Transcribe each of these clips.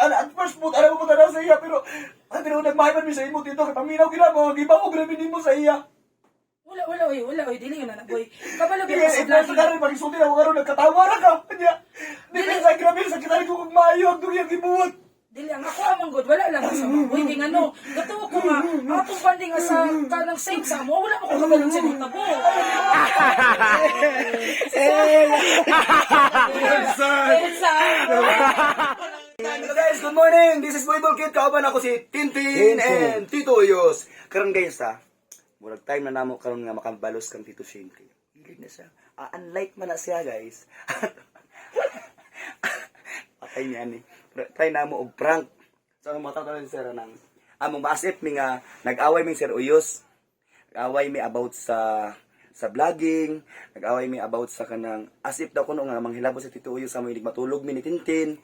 Ana, at first put, ana mo tanaw sa iya, pero ang tinuod nagmahay man mi sa imo dito, kay paminaw gila mo, gibaog ra nimo sa iya. Wala, wala, oy, wala, oy, dili yun na, boy. Kabalo Kaya gyud sa eh, sa vlogging. karon pag-isulti na ako karon nagkatawa ra ka. Nya. Di sa grabe sa kita ko kung maayo ang dugay ang gibuhat. Dili ang ako amang god, wala lang sa mga boy kay ngano. Gatuo ko nga atong banding nga sa kanang same sa amo, wala mo ko kabalon sa nitabo. Hello guys, good morning. This is Boy Kid. Kauban ako si Tintin and Tito Uyos. Karon guys ha, murag time na namo karon nga makabalos kang Tito Shane kayo. Hilig na siya. Ah, unlike man na siya guys. Patay niya ni. Try na mo og prank. So ang mga tao sir nang among maasip mi nga nag-away mi Sir Uyos. Nag-away mi about sa vlogging, nag-away mi about sa kanang asip daw kuno nga manghilabot sa Tito Uyos sa mo matulog mi ni Tintin.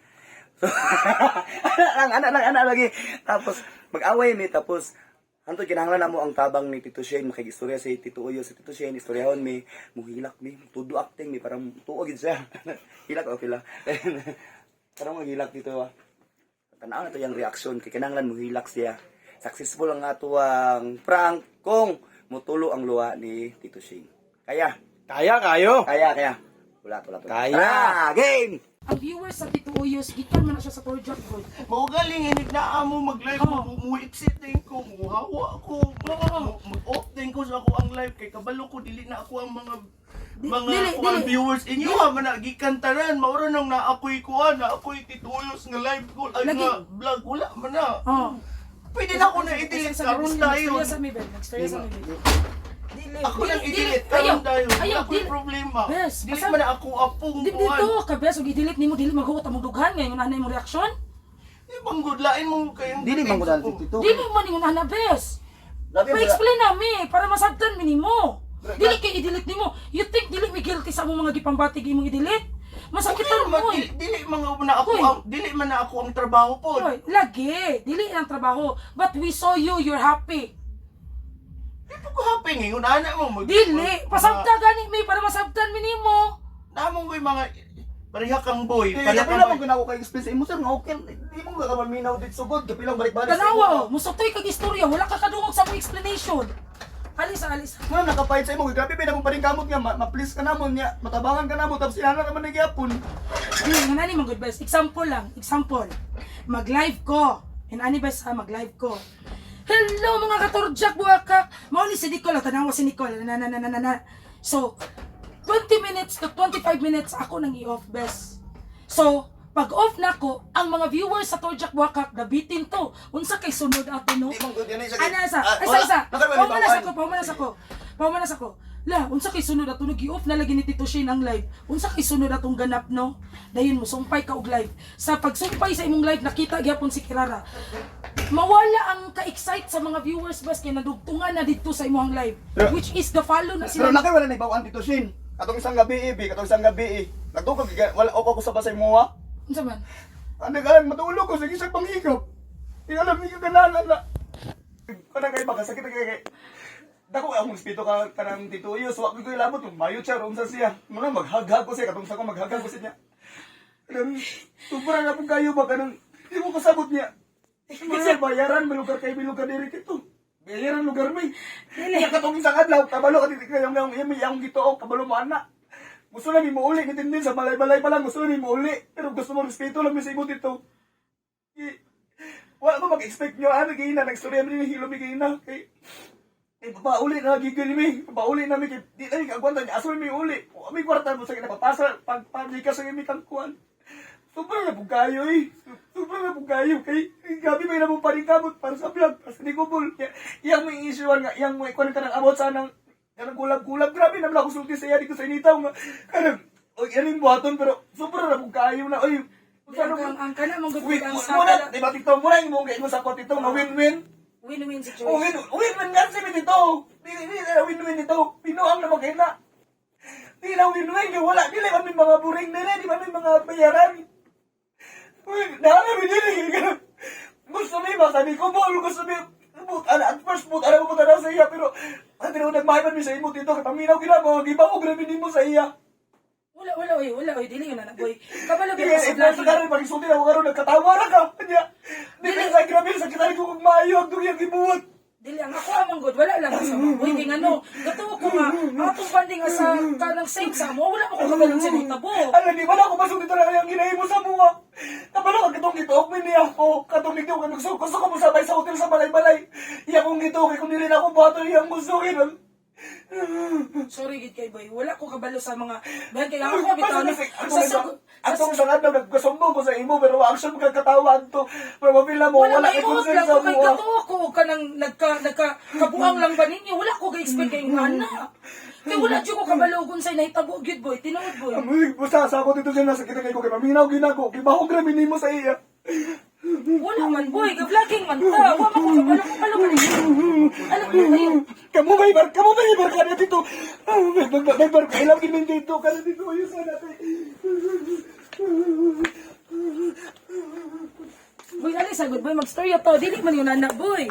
So, ana lang, ana lang, ana lagi. Tapos mag-away mi tapos hantod kinahanglan namo ang tabang ni Tito Shane makigistorya si Tito Uyo si Tito Shane istoryahon mi muhilak mi tudo acting mi parang tuo gid siya. Hilak okay lang. Parang maghilak dito ah. Tanaw na to yung reaksyon kay kinahanglan muhilak siya. Successful ang atuang prank kung mutulo ang luha ni Tito Shane. Kaya, Kaya kayo. kaya, kaya. Wala, wala, wala. Kaya. Tara, game! Ang viewers sa Tito Uyos, gikan man na siya sa Torjak god. Mao galing inig na amo mag-live Oo. mo mo-exit din ko, muhawa ko, mag-off din ko sa ako ang live kay kabalo ko dili na ako ang mga mga dili, kuan dili. viewers inyo ha man na gikan tanan mao ra nang naa ako'y kuan na ako'y tituyos nga live ko ay Lagi. nga vlog wala man na. Oh. Pwede na ako na i-delete karon dayon. Nagstorya sa mi, Ben. Nagstorya sa mi, Ben. Dili. Ako lang dili, i-delete dili. Ayaw, karon dayon. ayaw, Wala ako'y dili. problema. Bes, Dili man na ako apong Di kuan. dito ka bes, ug i-delete nimo dili maghuot among dughan ngayon anay mo reaksyon. Di bang good lain mo kayong Dili man ko dahil Tito. Dili man ingon ana bes. Labi, wala. Pa-explain nami para masabtan mi nimo. Dili kay i-delete nimo. You think dili mi guilty sa among mga gipambatig imong i-delete? Masakitan mo dili, eh. dili mga na ako Uy. ang dili man na ako ang trabaho po. Oy, lagi, dili ang trabaho. But we saw you, you're happy. Di po ko happy ngayon ana mo mag Dili, pasabta gani mi para masabtan mi nimo. Namong ko'y mga pareha kang boy, Eh, pareha kapila kang man boy. ko na ako kay explain sa imo sir nga okay. Di mo ka maminaw dito sugod, kapilang balik-balik. sa imo. Tanawa oh, musutoy kag istorya, wala ka kadungog sa among explanation. Alis, alis. Nga nakapahit sa imo, grabe ba na mong paningkamot nga ma-please ka namon niya, matabangan ka namon tapos inana ka man nagyapon. Dili nga nani man good best. Example lang, example. Mag-live ko. And ani best ha, mag-live ko. Hello mga katurjak buwakak. Mao ni si Nicole, tanawa si Nicole. Na na na na na na. So, 20 minutes to 25 minutes ako nang i-off best. So, pag off na ko, ang mga viewers sa Torjak Buwakak, gabitin to. Unsa kay sunod ato no? Di man good yan isa. Ana sa, Ah, isa wala. isa. Nakaroon, Paumanas bawal. ako, paumanas ako. Paumanas ako. La, unsa kay sunod ato nag-off na lagi ni Tito Shane ang live. Unsa kay sunod atong ganap no? Dayon mo sumpay ka og live. Sa pagsumpay sa imong live nakita gyapon si Kirara. Mawala ang ka-excite sa mga viewers bas kay nadugtungan na didto sa imong live Pero- which is the follow na Pero sila. nakay wala na ibawaan Tito Shin. Katong isang gabi eh, bi, katong isang gabi eh. Nagtukog wala ako ko sa basay mo ha. Unsa man? Ano ka matulog ko sige sa panghikap. Di alam ni ka kanala na. Kana kay baka sakit kay kay. Dako akong respeto ka kanang Tito Uyos, wa ko ilabot mayo siya ron sa siya. Mga maghaghag ko siya katong sa ko maghaghag ko siya. Kanang sobra na pong kayo ba kanang di mo kasabot niya. Kasi bayaran may lugar kay may lugar diri kito. Bayaran lugar may. Dili katong isang adlaw kabalo ka dili kayo nga yung yang gituo kabalo mo ana. Gusto na mi muuli ni Tintin sa balay-balay pa lang gusto na mi muuli pero gusto mo respeto lang mi sa imo dito. Wala ko mag-expect nyo ano kay na nagstorya mi ni hilo mi kay na kay eh, papauli na gigil mi. Papauli na mi kay di na mi kaagwanta niya. Aso mi uli. O, mi kwarta mo sa kinapapasa pag pagika sa mi kang kuan. Sobrang na pong kayo eh. Sobrang na pong kayo. Kay, gabi may namong paningkamot para sa vlog, para sa nikubol. Iyang may issue nga, iyang may kuan ka ng abot sa nang kanang kulab-kulab. Grabe naman ako sulti sa iya dito sa initaw nga. Kanang, oy, yan yung buhaton pero sobrang na pong kayo na. Oy, Ang kana mong good Wait, ang sa muna, di ba tito, muna yung mong mo sa kwat tito, nga win-win. win-win Oh, situation. win, win-win nga si dito. Di, di, di, win-win ito. Pinuang na magkina. Di na win-win. Kaya wala, di lang kami mga buring nila, di kami mga bayaran. Uy, nahanap dili. Gusto mi ba, sabi ko, bol, gusto mi, but, ana, at first, but, ana, but, ana, sa iya, pero, ang tinuod, nagmahay man mi sa imo dito, kapaminaw gila, mga gibaog, grabe nimo sa iya. Wala, wala, oy, wala, oy, dili yun na boy. Kabalo Di, gyud eh, sa sa vlogging. karon, pag-isulti na ako karon, nagkatawa ra ka. Nya, Gihatag ko kog maayo ang iyang gibuhat. Dili ang ako amang god wala lang sa mga boy kay ngano. Gatuo ko nga ang atong banding nga sa kanang same sa amo wala mo ko kabalong sa nitabo. Ala, di ba na ako masugid na ang ginahimo sa mua? Kabalo ka katong gituok mi niya ako. Katong nigdo ka gusto gusto ko mosabay sa hotel sa balay-balay. Iya kong gituok kung dili na ako buhaton iyang gustuhin. Sorry gid kay boy, wala ko kabalo sa mga bayan kay ang ako bitaw na sa Atong sa adlaw nagkasumbong ko sa imo pero action mo kagkatawa adto. Pero mapila mo wala wala kay kay buot consent lang sa ko kay mua. gatuo ko og kanang nagka nagka kabuang lang ba ninyo wala ko ga-expect kay ngana. Kay wala jud ko kabalo kung sa nahitabo gyud boy, tinuod boy. Amoy, basta sa ako dito siya nasa kita kay ko kay maminaw ginako, kay bahog ra minimo sa iya. Wala man boy, ga-vlogging man ta. Wa man ko kabalo kabalo man. Alam mo kayo, Kamo may barkada dito. Ah, may barkada ilang ginin dito, kana dito ayo sa natin. boy ali sagot boy magstorya to, dili man yun anak boy.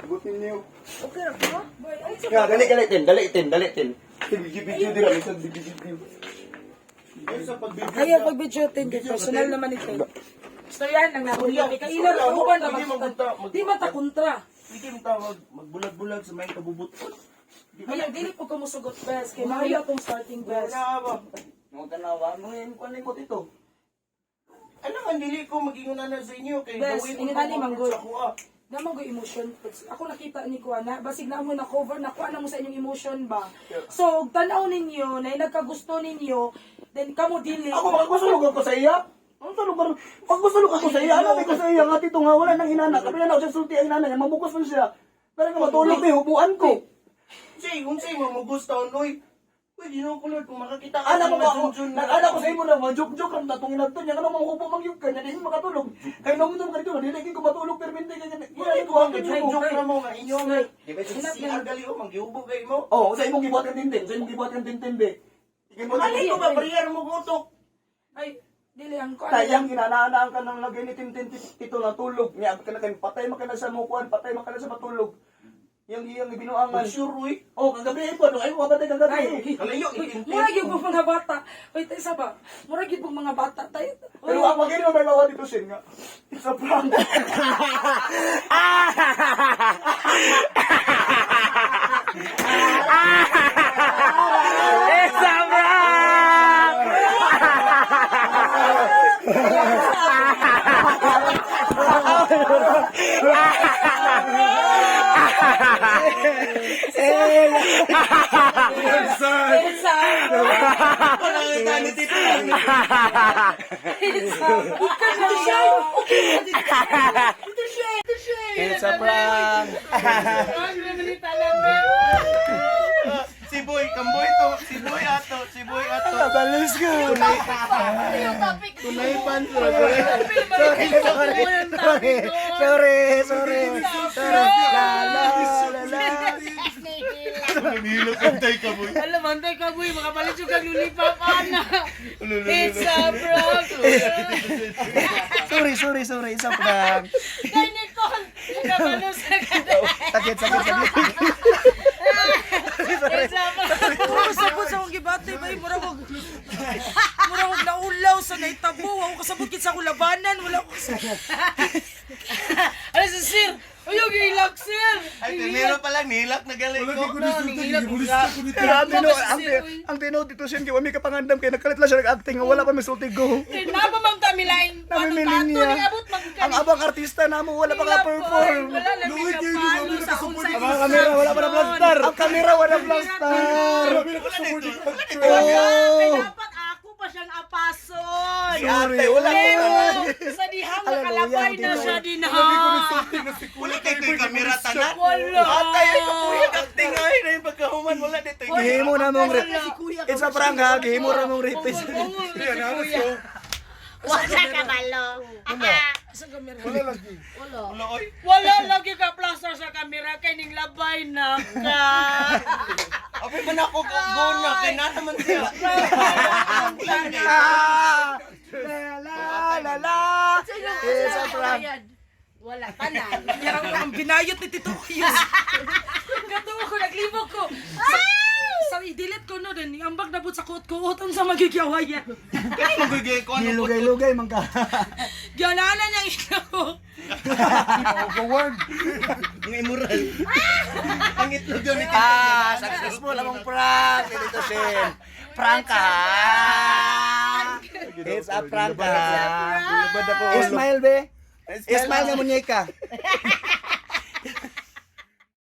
Butin niyo. Okay ra ka? Boy, ali sa Ya, dali dali tin, dali tin, dali tin. Video video dira minsan video video. Ay, sa pagbibigay. Ayaw pag video tin kay personal naman ito. Istoryahan lang na kuya kay kaila ra uban ra Hindi man. Di man ta kontra. Hindi mo tawag magbulag-bulag sa may kabubuton. Ayaw dili po ko musugot best kay maayo atong starting best. Wala ba? Mo tanawa mo yan kuan mo dito. Ano man dili ko magingon na sa inyo kay Bes, gawin ingon ani, ko manggol. sa kuha. Naman ko emotion. Ako nakita ni kuha na basig na mo na cover na kuha na mo sa inyong emotion ba. So og tan-aw ninyo na nagkagusto ninyo then kamo dili. Ako makagusto lugar ko sa iya. Ano sa lugar? Pag gusto lugar ko sa iya, ano ko sa iya nga tito nga wala nang inana. Kapila na ako siya sulti ang inana niya, mamukos man siya. Pero nga matulog may hubuan ko. Unsay unsay mo magusto oy. Uy, Ginoo ko Lord, kung makakita ka Ana sa ko mga ba ako, junjun na. nag-ana ko sa imo na mga joke-joke ram tatong inadto niya, ano mga hubo mangyug ka niya, di mo makatulog. Kay nung ka dito, dili ko matulog permente kay Wala ko ang joke joke ra mo nga inyo nga. Di ba Hinap si CR gali o manggiubo kay mo. Oh, sa imong gibuhat kang tintin, sa imong gibuhat kang tintin be. Gibuhat Mali ko ba prayer mo gutok? Ay dili ang kuha. Tayang ginanaanaan ka ng lagay ni Tintin tito natulog. Niya ka na kay patay man ka na sa mukuan, patay man ka na sa matulog. Yang iyang ibinuangan. Sure uy. Oh, kagabi po, no, ay mo patay kagabi. Kalayo itintin. Mura gyud pong mga bata. Wait, isa ba? Mura gyud pong mga bata tayo. Pero ang magiging may bawa dito sin nga. It's a prank. It's a prank! Wala ni Tito. It's a prank! Si Boy, kamboy to. Si Boy ato, si Boy ato. Balis ko! Tunay pan. Sorry, sorry, sorry, sorry, sorry, sorry. La, la, la, la. Nilok antay ka boy. Alam, antay ka, boy. Makapalit yung kag lulipap, ana. It's a prank. Sorry, sorry, sorry. It's a prank. Kay Nicole, nakabalo sa kada. Sakit, sakit, sakit. It's a prank. Puro sabot sa akong gibati bay mura kog mura kog naulaw sa naitabo, wa ko kasabot gid sa akong labanan, wala ko Ano si sir? Uy, yung hilak, sir. Ay, primero pa lang nilak na gali ko. Pero ang tinuod, ang tinuod dito siya, kaya may kapangandam, kaya nagkalit lang siya nag-acting, wala pa may sulti go. Napa man kami lain. Namimili niya. Ang abang artista na mo, wala pa ka-perform. Wala lang may kapalo sa unsay. Ang kamera, wala pa na blaster. Ang kamera, wala blaster. Wala dito. Wala dito. Oh, Dapat ako pa siyang apason. sorry, wala Pero ko. sa dihang Alam mo, nakalabay yan, na dito. siya din ha. Wala kay to'y kamera tanan. Wala. Atay ay kapuya acting ay na yung pagkahuman wala dito. Gihimo na mong It's a prank ha, gihimo na mong rapist. Bungol si kuya. Wala ka malo. Wala oy. Wala lagi ka plaster sa kamera kay ning labay na ka. Abi man ako go na kay na naman siya. Ah! La la la la. It's a prank. Wala tanan. Ang binayot ni Tito Cuyos. Gatuo ko, naglibog ko. Sa, sa i-delete ko no, Moabot sa kuot-kuot unsa magigyawayan. Kani magigay ko ano. Nilugay-lugay man ka. Gyanala niyang itlog. Forward. Ang immoral. Ang itlog yun. Ah, successful among prank dito Shin. Prank ka. It's a prank ka. Labad ako. Smile be. Smile na munyeka.